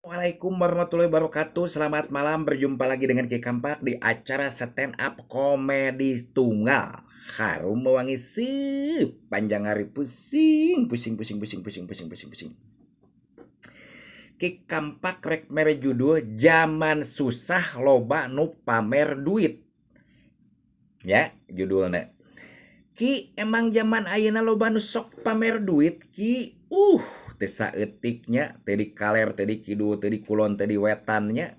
Assalamualaikum warahmatullahi wabarakatuh. Selamat malam, berjumpa lagi dengan Ki Kampak di acara stand up komedi tunggal. Harum mewangi sip, panjang hari pusing, pusing, pusing, pusing, pusing, pusing, pusing, pusing. Ki Kampak rek mere judul Zaman Susah Loba Nu Pamer Duit. Ya, judulnya. Ki, emang zaman ayeuna loba nu sok pamer duit, Ki? Teu saeutik nya, teu di kaler, teu di kidul, teu di kulon, teu di wetan nya.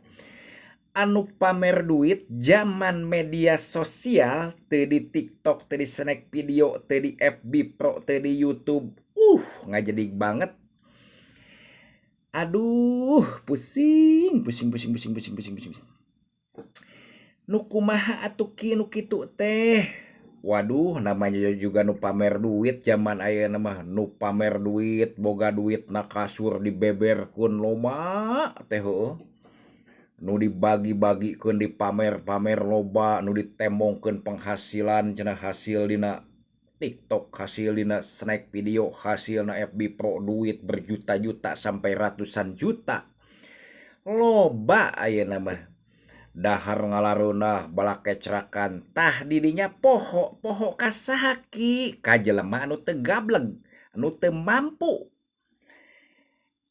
Anu pamer duit zaman media sosial, teu di TikTok, teu di Snack Video, teu di FB Pro, teu di YouTube. Ngajedig banget. Aduh, pusing, pusing, pusing, pusing, pusing, pusing, pusing. Nu kumaha atuh Ki nu kitu teh? Waduh, namanya juga nu pamer duit zaman ayeuna mah, nu pamer duit, boga duit na kasur dibeberkeun loba teh heueuh. Nu dibagi-bagikeun dipamer-pamer loba, nu ditembongkeun penghasilan cenah hasil dina TikTok, hasil dina Snack Video, hasilna FB Pro, duit berjuta-juta sampai ratusan juta. Loba ayeuna mah. Dahar ngalareunah balakecrakan, tah didinya poho, poho ka saha Ki? Ka jelema anu teu gableg, anu teu mampu.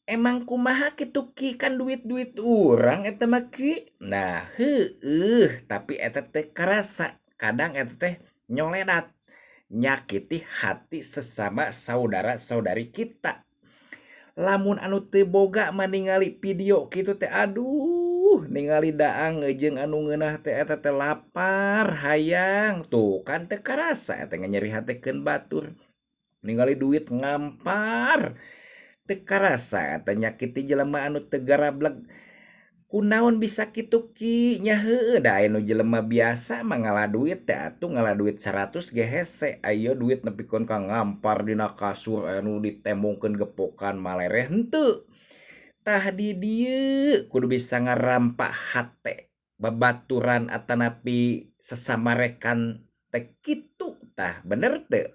Emang kumaha kitu Ki, kan duit-duit urang eta mah Ki? Nah, heueuh, tapi eta teh karasa, kadang eta teh nyoledat, nyakiti hati sesama saudara-saudari kita. Lamun anu teu boga mah ningali video kitu teh aduh, ningali daang jeung anu ngeunah teh eta teh lapar hayang, tuh kan teu karasa eta nyerihatekeun batur. Ningali duit ngampar, teu karasa eta nyakiti jelema anu teu garableg. Kunaon bisa kitu Ki? Nya heueuh da aya nu jelema biasa mah ngala duit teh atuh ngala duit 100 ge hese, aya duit nepikeun ka ngampar dina kasur aya nu ditembongkeun gepokan malereh henteu. Tah di dieu kudu bisa ngarampa hate babaturan atanapi sesama rekan teh kitu tah, bener teu?